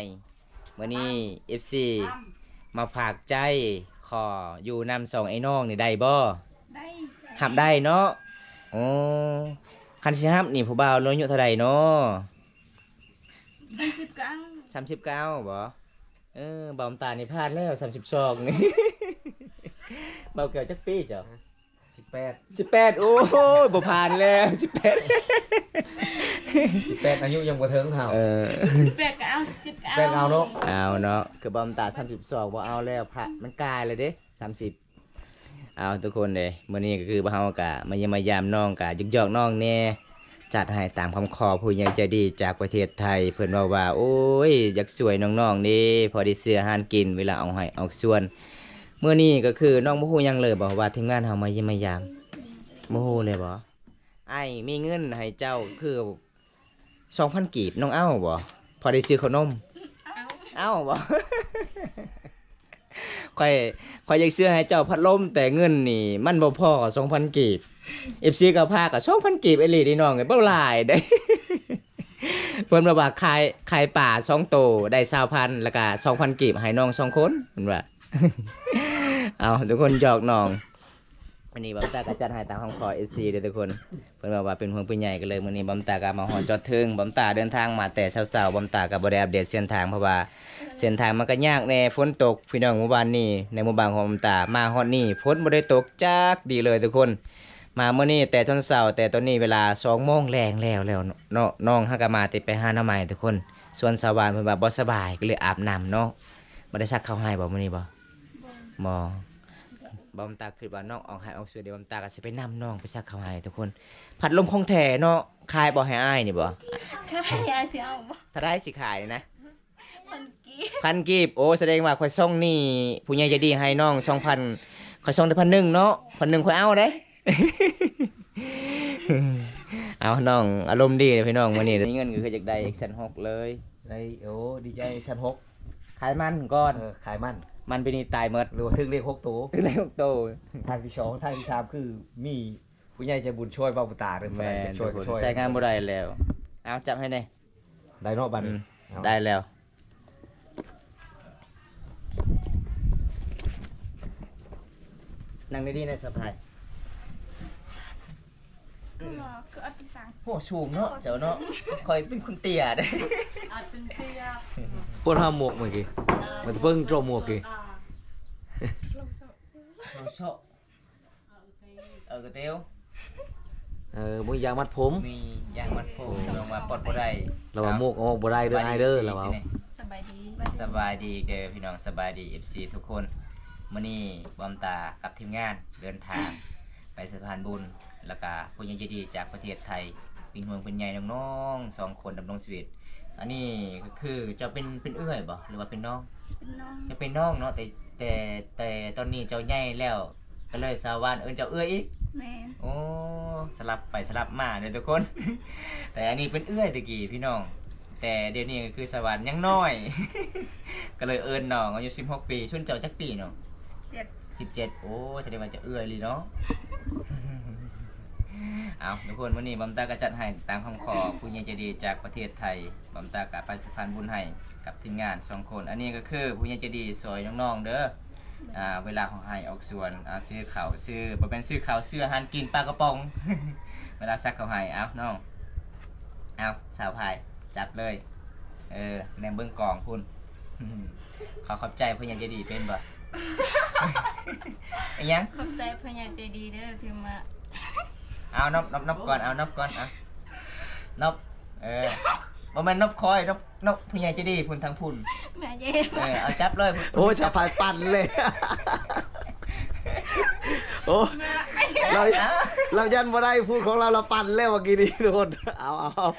ມື້ນີ້ເອັຟຊີມາຝາກໃຈຂໍຢູ່ນຳສອງໄອ້ນ້ອງນີ້ໄດ້ບໍ່? ໄດ້. ຮັບໄດ້ເນາະ. ໂອ້ ຄັນຊິຮັບນີ້ ຜູ້ບ່າວລາວອາຍຸເທົ່າໃດເນາະ? ສາມສິບເກົ້າ. ສາມສິບເກົ້າບໍ່? ເອີ ບ່າວຕານີ້ຜ່ານແລ້ວ ສາມສິບສອງນີ້. ບ່າວແກ້ວຈັກປີເຈົ້າ? ສິບແປດ. ສິບແປດ ໂອ້ຍ ບໍ່ຜ່ານແລ້ວ ສິບແປດ. ສິບແປດ ອາຍຸຍັງບໍ່ເຖິງເຮົາ. ເອີ ສິບແປດກໍເອົາ ສິບເຈັດກໍເອົາ ສິບແປດເອົາເນາະ. ເອົາເນາະ ຄືບ່າວຕາ ສາມສິບສອງ ບໍ່ເອົາແລ້ວ ພະ ມັນກາຍແລ້ວເດ້ ສາມສິບ. ເອົາ ທຸກຄົນເດ້ ມື້ນີ້ກໍຄືພວກເຮົາກໍມາຢ້ຽມມາຢາມນ້ອງ ກໍຢອກໆນ້ອງແດ່ ຈັດໃຫ້ຕາມຄຳຂໍຜູ້ໃຫຍ່ໃຈດີຈາກປະເທດໄທ. ເພິ່ນເວົ້າວ່າ ໂອ້ຍ ຢາກຊ່ວຍນ້ອງໆເດ້ ພໍໄດ້ຊື້ອາຫານກິນ ເວລາອອກໄຮ່ອອກສວນ. ມື້ນີ້ກໍຄືນ້ອງບໍ່ຮູ້ຫຍັງເລີຍບໍ່ ວ່າທີມງານເຮົາມາຢ້ຽມມາຢາມ? ບໍ່ຮູ້ເລີຍບໍ່? ອ້າຍມີເງິນໃຫ້ເຈົ້າຄື ສອງພັນກີບ ນ້ອງເອົາບໍ່? ພໍໄດ້ຊື້ເຂົ້າໜົມ. ເອົາ. ເອົາບໍ່? ຂ້ອຍ ຂ້ອຍຢາກຊື້ໃຫ້ເຈົ້າພັດລົມ ແຕ່ເງິນນີ້ມັນບໍ່ພໍສອງພັນກີບ. ເອັຟຊີກໍພາກໍສອງພັນກີບອີ່ຫຼີເດ້ນ້ອງເອີຍ ບໍ່ຫຼາຍເດ້. ເພິ່ນບອກວ່າຂາຍ ຂາຍປາສອງໂຕໄດ້ຊາວພັນ ແລ້ວກໍສອງພັນກີບໃຫ້ນ້ອງສອງຄົນ ເພິ່ນວ່າ. ເອົາ ທຸກຄົນຢອກນ້ອງ. ມື້ນີ້ບ່າວຕາກໍຈັດໃຫ້ຕາມຄຳຂໍເອັຟຊີເດີທຸກຄົນ. ເພິ່ນເວົ້າວ່າເປັນຫ່ວງເປັນໃຍກັນເລີຍ. ມື້ນີ້ບ່າວຕາກໍມາຮອດຈອດເຖິງ. ບ່າວຕາເດີນທາງມາແຕ່ເຊົ້າໆ. ບ່າວຕາກໍບໍ່ໄດ້ອັບເດດເສັ້ນທາງ ເພາະວ່າເສັ້ນທາງມັນກໍຍາກແດ່ ຝົນຕົກພີ່ນ້ອງ. ມື້ວານນີ້ໃນໝູ່ບ້ານຂອງບ່າວຕາ ມາຮອດນີ້ຝົນບໍ່ໄດ້ຕົກຈັກດີ້ເລີຍທຸກຄົນ. ມາມື້ນີ້ແຕ່ຕອນເຊົ້າ ແຕ່ຕອນນີ້ເວລາສອງໂມງແລງແລ້ວ ແລ້ວເນາະ. ນ້ອງຫາກໍມາແຕ່ໄປຫາໜໍ່ໄມ້ທຸກຄົນ. ສ່ວນຊາວບ້ານເພິ່ນວ່າບໍ່ສະບາຍ ກໍເລີຍອາບນ້ຳເນາະ. ບໍ່ໄດ້ສັກເຂົ້າໃຫ້ບໍ່ມື້ນີ້ບໍ່? ບໍ່ ບໍ່. ບ່າວຕາຄິດວ່ານ້ອງອອກໄຮ່ອອກສວນເດ ບ່າວຕາກໍຊິໄປນຳນ້ອງໄປສັກເຂົ້າໃຫ້ທຸກຄົນ. ພັດລົມຂອງແທ້ເນາະ. ຂາຍບໍ່ໃຫ້ອ້າຍນີ້ບໍ່? ຂາຍ. ອ້າຍຊິເອົາບໍ່? ເທົ່າໃດຊິຂາຍນີ້ນະ? ພັນກີບ ໂອ້ ສະແດງວ່າຂ້ອຍສົ່ງໜີ້ຜູ້ໃຫຍ່ໃຈດີໃຫ້ນ້ອງສອງພັນ ຂ້ອຍສົ່ງແຕ່ພັນໜຶ່ງເນາະ ພັນໜຶ່ງຂ້ອຍເອົາເດ້. ເອົາ ນ້ອງອາລົມດີເດ້ພີ່ນ້ອງ ມື້ນີ້ມີເງິນກໍຄືຢາກໄດ້ອີກແສນຫົກເລີຍ. ໄດ້ ໂອ້ ດີໃຈ ແສນຫົກ. ຂາຍມັນກ່ອນ ເອີ ຂາຍມັນ ມັນປີນີ້ຕາຍໝົດ ຫຼືວ່າຖືກເລກຫົກໂຕ ຖືກເລກຫົກໂຕ. ທາງທີສອງ ທາງທີສາມ ຄືມີຜູ້ໃຫຍ່ໃຈບຸນຊ່ວຍເວົ້າບໍ່ຕາເດີ ແມ່ນ ຊ່ວຍ ຊ່ວຍ ໃຊ້ງານບໍ່ໄດ້ແລ້ວ. ເອົາ ຈັບໃຫ້ແດ່. ໄດ້ເນາະບັດນີ້ ອືມ ເອົາ ໄດ້ແລ້ວ. ນັ່ງດີໆ ນະສະພາຍ. ຄືເອົາຕິດຕາມ ໂອ້ ສູງເນາະ ເຈົ້າເນາະ ຂ້ອຍເປັນຄົນເຕ້ຍເດ້. ເອົາເປັນເຕ້ຍ ປວດຫາໝວກເມື່ອກີ້ ມັນເພິ່ງໂຈະໝວກກີ້. ເອົາເຊາະ ເອີ ກະເຕີວ ເອີ ມີຢາງມັດຜົມ ມີຢາງມັດຜົມ ລະວ່າປອດບໍ່ໄດ້ ລະວ່າໝວກອອກບໍ່ໄດ້ເດີ ອ້າຍເດີ ລະວ່າ. ສະບາຍດີ ສະບາຍດີເດີພີ່ນ້ອງ ສະບາຍດີ ເອັຟຊີ ທຸກຄົນ. ມື້ນີ້ບອມຕາກັບທີມງານເດີນທາງໄປສະພານບຸນ ລະກະຜູ້ໃຫຍ່ໃຈດີຈາກປະເທດໄທ ເປັນຫ່ວງເປັນໃຍນ້ອງໆສອງຄົນດຳລົງຊີວິດ. ອັນນີ້ກໍຄືເຈົ້າເປັນ ເປັນເອື້ອຍບໍ່ ຫຼືວ່າເປັນນ້ອງ? ເປັນນ້ອງ ເຈົ້າເປັນນ້ອງເນາະ ແຕ່ ແຕ່ ແຕ່ຕອນນີ້ເຈົ້າໃຫຍ່ແລ້ວ ກໍເລີຍສາວຫວານເອີ້ນເຈົ້າເອື້ອຍອີກ. ແມ່ນ ໂອ້ ສະຫຼັບໄປສະຫຼັບມາເດີທຸກຄົນ. ແຕ່ອັນນີ້ເປັນເອື້ອຍແຕ່ກີ້ພີ່ນ້ອງ ແຕ່ດຽວນີ້ກໍຄືສາວຫວານຍັງນ້ອຍ ກໍເລີຍເອີ້ນນ້ອງ ອາຍຸສິບຫົກປີ. ສ່ວນເຈົ້າຈັກປີນ້ອງ? ເຈັດ ສິບເຈັດ. ໂອ້ ສະແດງວ່າຈະເອື້ອຍອີ່ຫຼີເນາະ. ເອົາ ທຸກຄົນ ມື້ນີ້ບອມຕາກໍຈັດໃຫ້ຕາມຄຳຂໍຜູ້ໃຫຍ່ໃຈດີຈາກປະເທດໄທ. ບອມຕາກໍໄປສະພານບຸນໃຫ້ກັບທີມງານສອງຄົນ. ອັນນີ້ກໍຄືຜູ້ໃຫຍ່ໃຈດີຊ່ອຍນ້ອງໆເດີ ອ່າ ເວລາເຮົາໃຫ້ອອກສວນ ອ່າ ຊື້ເຂົ້າ ຊື້ ບໍ່ແມ່ນຊື້ເຂົ້າ ຊື້ອາຫານກິນ ປາກະປ໋ອງ ເວລາສັກເຂົ້າໃຫ້. ເອົານ້ອງ ເອົາ ສາວພາຍ ຈັບເລີຍ. ເອີ ແນມເບິ່ງກອງພຸ້ນ. ຂໍຂອບໃຈຜູ້ໃຫຍ່ໃຈດີເປັນບໍ່? ອີຫຍັງ? ຂອບໃຈຜູ້ໃຫຍ່ໃຈດີເດີທີ່ມາ. ເອົາ ນັບ ນັບ ນັບກ່ອນ ເອົາ ນັບກ່ອນ ເອົາ ນັບ. ເອີ ບໍ່ແມ່ນນັບຂ້ອຍ ນັບ ນັບຜູ້ໃຫຍ່ໃຈດີພຸ້ນ ທາງພຸ້ນ. ແມ່ເຢັນ ເອີ ເອົາ ຈັບເລີຍ. ໂອ້ຍ ສະພາຍປັ່ນເລີຍ. ໂອ້ ລາວ ລາວຢ້ານບໍ່ໄດ້ ພູດຂອງລາວ ລາວປັ່ນແລ້ວເມື່ອກີ້ນີ້ທຸກຄົນ. ເອົາ ເອົາ ເອົາ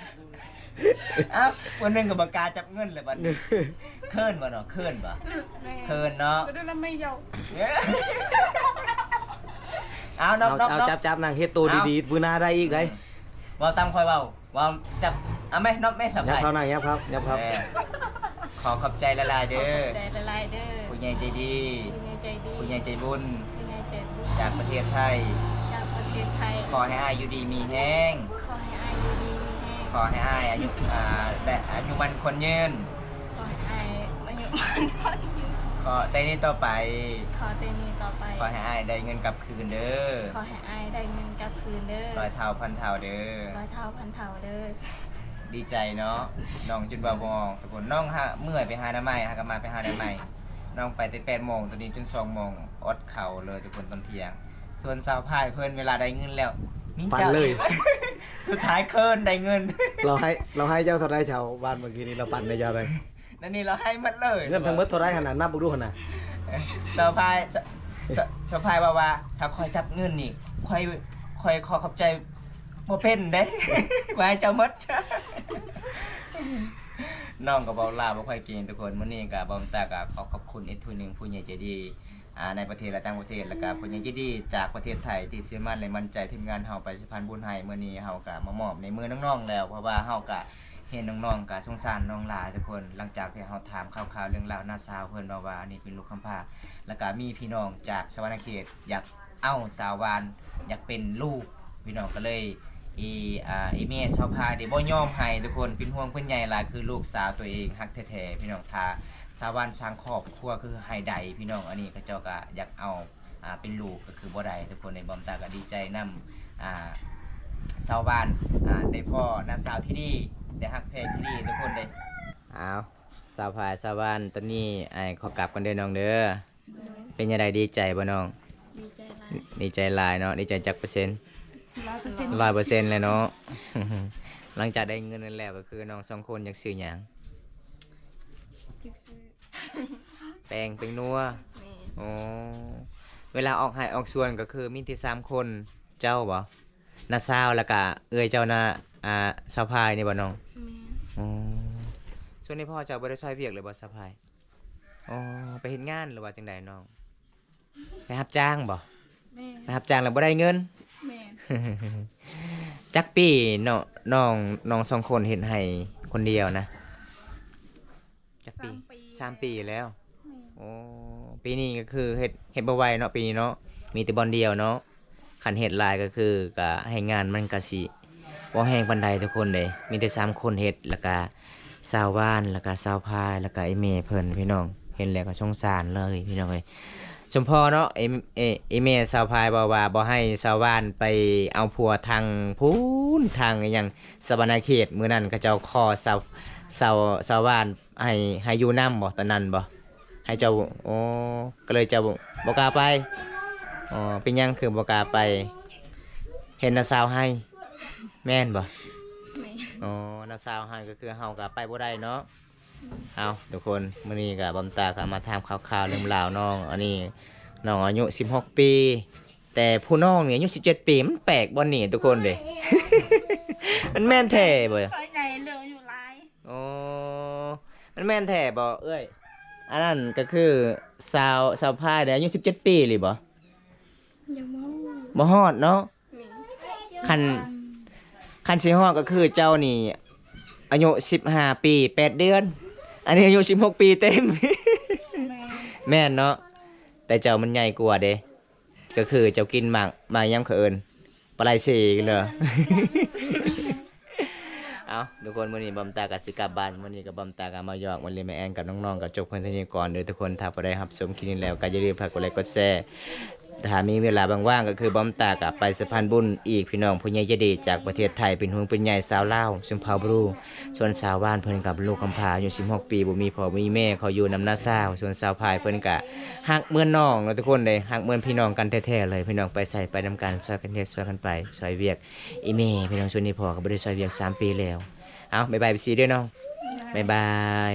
ເອົາ ຄົນໜຶ່ງກໍບໍ່ກ້າຈັບເງິນແລ້ວບັດນີ້. ເຂີນບໍ່ເນາະ? ເຂີນບໍ່? ແມ່ນ ເຂີນເນາະ. ເອົາ ເອົາ ຈັບ ຈັບ ນັ່ງເຮັດໂຕດີໆ ມື້ໜ້າໄດ້ອີກໄດ໋. ອືມ ເວົ້າຕາມຂ້ອຍເວົ້າ ເວົ້າຈັບ ເອົາແມະ ນັບແມະ ສະພາຍ. ຍັບເຂົ້າ ນັ່ງ ຍັບເຂົ້າ ຍັບເຂົ້າ. ເອີ ຂໍຂອບໃຈຫຼາຍໆເດີ ຂອບໃຈຫຼາຍໆເດີ ຜູ້ໃຫຍ່ໃຈດີ ຜູ້ໃຫຍ່ໃຈດີ ຜູ້ໃຫຍ່ໃຈບຸນ ຜູ້ໃຫຍ່ໃຈບຸນ ຈາກປະເທດໄທ ຈາກປະເທດໄທ. ຂໍໃຫ້ອ້າຍຢູ່ດີມີແຮງ ຂໍໃຫ້ອ້າຍຢູ່ດີມີແຮງ ຂໍໃຫ້ອ້າຍອາຍຸ ອ່າ ແລະ ອາຍຸໝັ້ນຂວັນຍືນ ຂໍໃຫ້ອ້າຍອາຍຸໝັ້ນຂວັນຍືນ ຂໍແຕ່ນີ້ຕໍ່ໄປ ຂໍແຕ່ນີ້ຕໍ່ໄປ ຂໍໃຫ້ອ້າຍໄດ້ເງິນກັບຄືນເດີ ຂໍໃຫ້ອ້າຍໄດ້ເງິນກັບຄືນເດີ ຮ້ອຍເທົ່າພັນເທົ່າເດີ ຮ້ອຍເທົ່າພັນເທົ່າເດີ. ດີໃຈເນາະ ນ້ອງຈົນເວົ້າບໍ່ອອກທຸກຄົນ. ນ້ອງຫາ ເມື່ອຍໄປຫາໜ້າໄມ້ ຫາກະມາໄປຫາໜ້າໄມ້. ນ້ອງໄປແຕ່ແປດໂມງ ຕອນນີ້ຈົນສອງໂມງ ອດເຂົ້າເລີຍທຸກຄົນ ຕອນທ່ຽງ. ສ່ວນສາວພາຍເພິ່ນ ເວລາໄດ້ເງິນແລ້ວ ມີ ປັ່ນເລີຍ ສຸດທ້າຍເຂີນໄດ້ເງິນ. ລາວໃຫ້ ລາວໃຫ້ເຈົ້າເທົ່າໃດ ຊາວບ້ານເມື່ອກີ້ນີ້ ລາວປັ່ນໃຫ້ເຈົ້າເທົ່າໃດ? ອັນນີ້ລາວໃຫ້ໝົດເລີຍ. ເງິນທັງໝົດເທົ່າໃດຫັ້ນນະ? ນັບເບິ່ງດູຫັ້ນນະ. ສາວພາຍ ສາວ ສາວພາຍວ່າ ວ່າ ຖ້າຂ້ອຍຈັບເງິນນີ້ ຂ້ອຍ ຂ້ອຍຂໍຂອບໃຈບໍ່ເປັນເດ້. ວ່າໃຫ້ເຈົ້າໝົດ. ນ້ອງກໍເວົ້າລາວບໍ່ຄ່ອຍເກັ່ງທຸກຄົນ. ມື້ນີ້ກໍບອມຕາກໍຂໍຂອບຄຸນອີກເທື່ອໜຶ່ງ ຜູ້ໃຫຍ່ໃຈດີ ອ່າ ໃນປະເທດ ແລະ ຕ່າງປະເທດ ແລ້ວກໍຜູ້ໃຫຍ່ໃຈດີຈາກປະເທດໄທ ທີ່ເຊື່ອໝັ້ນ ແລະ ໝັ້ນໃຈທີມງານເຮົາໄປສະພານບຸນໃຫ້. ມື້ນີ້ເຮົາກໍມາມອບໃນມືນ້ອງໆແລ້ວ ເພາະວ່າເຮົາກໍ ເຫັນນ້ອງໆກໍສົງສານນ້ອງຫຼາຍທຸກຄົນ. ຫຼັງຈາກທີ່ເຮົາຖາມຂ່າວໆເລື່ອງລາວນ້າສາວເພິ່ນເວົ້າວ່າ ອັນນີ້ເປັນລູກກຳພ້າ ແລ້ວກໍມີພີ່ນ້ອງຈາກສະຫວັນນະເຂດຢາກເອົາສາວຫວານ ຢາກເປັນລູກ ພີ່ນ້ອງກໍເລີຍ ອີ ອ່າ ອີແມ່ສາວພາຍນີ້ບໍ່ຍອມໃຫ້ທຸກຄົນ. ເປັນຫ່ວງເພິ່ນໃຫຍ່ຫຼາຍ ຄືລູກສາວຕົວເອງ ຮັກແທ້ໆ ພີ່ນ້ອງ. ຖ້າສາວຫວານສ້າງຄອບຄົວຄືໃຫ້ໄດ້ ພີ່ນ້ອງ ອັນນີ້ເຂົາເຈົ້າກໍຢາກເອົາ ອ່າ ເປັນລູກກໍຄືບໍ່ໄດ້ທຸກຄົນເດ້. ບອມຕາກໍດີໃຈນຳ ອ່າ ສາວຫວານ ອ່າ ໄດ້ພໍ້ນ້າສາວທີ່ດີ ໄດ້ຮັກແພງທີ່ດີທຸກຄົນເດ້. ອ້າວ ສາວພາຍ ສາວຫວານ ຕອນນີ້ອ້າຍຂໍກັບກ່ອນເດີນ້ອງເດີ. ໂດຍ ເປັນຈັ່ງໃດ ດີໃຈບໍ່ນ້ອງ? ດີໃຈຫຼາຍ ດີໃຈຫຼາຍເນາະ. ດີໃຈຈັກເປີເຊັນ? ຮ້ອຍເປີເຊັນ ຮ້ອຍເປີເຊັນເລີຍເນາະ. ຫຼັງຈາກໄດ້ເງິນນັ້ນແລ້ວ ກໍຄືນ້ອງສອງຄົນຢາກຊື້ຫຍັງ? ຢາກຊື້ ແປ້ງ ແປ້ງນົວ. ແມ່ນ. ໂອ້ ເວລາອອກໄຮ່ອອກສວນກໍຄືມີແຕ່ສາມຄົນ ເຈົ້າບໍ່? ນ້າສາວ ແລ້ວກະເອື້ອຍເຈົ້ານະ ອ່າ ສາວພາຍນີ້ບໍ່ນ້ອງ? ແມ່ນ. ອໍ ສ່ ວນີ້ພໍ່ເຈົ້າບໍ່ໄດ້ຊ່ອຍວຽກເລີຍບໍ່ ສາວພາຍ? ອໍ ໄປເຮັດງານ ຫຼືວ່າຈັ່ງໃດນ້ອງ? ໄປຮັບຈ້າງບໍ່? ແມ່ນ. ໄປຮັບຈ້າງແລ້ວບໍ່ໄດ້ເງິນ? ແມ່ນ. ຈັກປີເນາະ ນ້ອງ ນ້ອງສອງຄົນເຮັດໄຮ່ຄົນດຽວນະ? ຈັກປີ? ສາມປີ. ສາມປີແລ້ວ? ແມ່ນ. ໂອ້ ປີນີ້ກໍຄືເຮັດ ເຮັດບໍ່ໄຫວເນາະ ປີນີ້ເນາະ ມີແຕ່ບ່ອນດຽວເນາະ. ຄັນເຮັດຫຼາຍກໍຄື ກໍແຮງງານມັນກໍຊິບໍ່ແຮງປານໃດທຸກຄົນເດ້ ມີແຕ່ສາມຄົນເຮັດ ແລ້ວກໍສາວຫວານ ແລ້ວກໍສາວພາຍ ແລ້ວກໍອີ່ແມ່ເພິ່ນ ພີ່ນ້ອງ ເຫັນແລ້ວກໍສົງສານເລີຍ ພີ່ນ້ອງເອີຍ. ສົມພໍເນາະ ອີ່ ອີ່ ອີ່ແມ່ສາວພາຍເວົ້າວ່າບໍ່ໃຫ້ສາວຫວານໄປເອົາຜົວທາງພຸ້ນ ທາງອີ່ຫຍັງ ສະຫວັນນະເຂດ ມື້ນັ້ນເຂົາເຈົ້າຂໍສາວ ສາວ ສາວຫວານ ໃຫ້ ໃຫ້ຢູ່ນຳບໍ່ຕອນນັ້ນບໍ່? ໃຫ້ເຈົ້າ ໂອ້ ກໍເລີຍເຈົ້າບໍ່ ບໍ່ກ້າໄປ? ອໍ ເປັນຫຍັງຄືບໍ່ກ້າໄປ? ເຫັນນ້າສາວໄຫ້ ແມ່ນບໍ່? ແມ່ນ. ອໍ ນ້າສາວໄຫ້ກໍຄືເຮົາກໍໄປບໍ່ໄດ້ເນາະ. ເອົາ ທຸກຄົນ ມື້ນີ້ກໍບອມຕາກໍມາຖາມຂ່າວໆເລື່ອງລາວນ້ອງ ອັນນີ້ນ້ອງອາຍຸສິບຫົກປີ ແຕ່ຜູ້ນ້ອງນີ້ອາຍຸສິບເຈັດປີ ມັນແປກບ່ອນນີ້ທຸກຄົນເດ້. ມັນແມ່ນແທ້ບໍ່? ຂ້ອຍໃຫຍ່ເລື່ອງອາຍຸຫຼາຍ. ອໍ ມັນແມ່ນແທ້ບໍ່ເອື້ອຍ? ອັນນັ້ນກໍຄືສາວ ສາວພາຍນີ້ອາຍຸສິບເຈັດປີອີ່ຫຼີບໍ່? ຍັງບໍ່ຮອດ. ບໍ່ຮອດເນາະ. ແມ່ນ. ຄັນ ຄັນຊິຮອດກໍຄືເຈົ້ານີ້ອາຍຸສິບຫ້າປີແປດເດືອນ ອັນນີ້ອາຍຸສິບຫົກປີເຕັມ. ແມ່ນ. ແມ່ນເນາະ ແຕ່ເຈົ້າມັນໃຫຍ່ກວ່າເດ້. ກໍຄືເຈົ້າກິນໝາກ ໝາກຫຍັງເຂົາເອີ້ນ ປາໄລເຊເລີ. ເອົ້າ ທຸກຄົນ ມື້ນີ້ບອມຕາກໍຊິກັບບ້ານ ມື້ນີ້ກໍບອມຕາກໍມາຢອກມາຫຼິ້ນມາແອ່ນກັບນ້ອງໆ ກໍຈົບພຽງເທົ່ານີ້ກ່ອນເດີທຸກຄົນ. ຖ້າຜູ້ໃດຮັບຊົມຄລິບນີ້ແລ້ວ ກໍຢ່າລືມຝາກກົດໄລກົດແຊ. ຖ້າມີເວລາວ່າງໆ ກໍຄືບອມຕາກໍໄປສະພານບຸນອີກ ພີ່ນ້ອງ. ຜູ້ໃຫຍ່ໃຈດີຈາກປະເທດໄທ ເປັນຫ່ວງເປັນໃຍຊາວລາວ ຊົນເຜົ່າບຣູ. ສ່ວນສາວຫວານເພິ່ນກໍເປັນລູກກຳພ້າ ອາຍຸສິບຫົກປີ ບໍ່ມີພໍ່ບໍ່ມີແມ່ ເຂົາຢູ່ນຳນ້າສາວ. ສ່ວນສາວພາຍເພິ່ນກະຮັກເໝືອນນ້ອງເນາະທຸກຄົນເດ້ ຮັກເໝືອນພີ່ນ້ອງກັນແທ້ໆເລີຍ. ພີ່ນ້ອງໄປໃສໄປນຳກັນ ຊ່ອຍກັນເຮັດ ຊ່ອຍກັນໄປ ຊ່ອຍວຽກອີ່ແມ່. ພີ່ນ້ອງ ສ່ວນອີ່ພໍ່ກໍບໍ່ໄດ້ຊ່ອຍວຽກສາມປີແລ້ວ. ເອົ້າ ບາຍບາຍ ເອັຟຊີ ເດີນ້ອງ ບາຍບາຍ.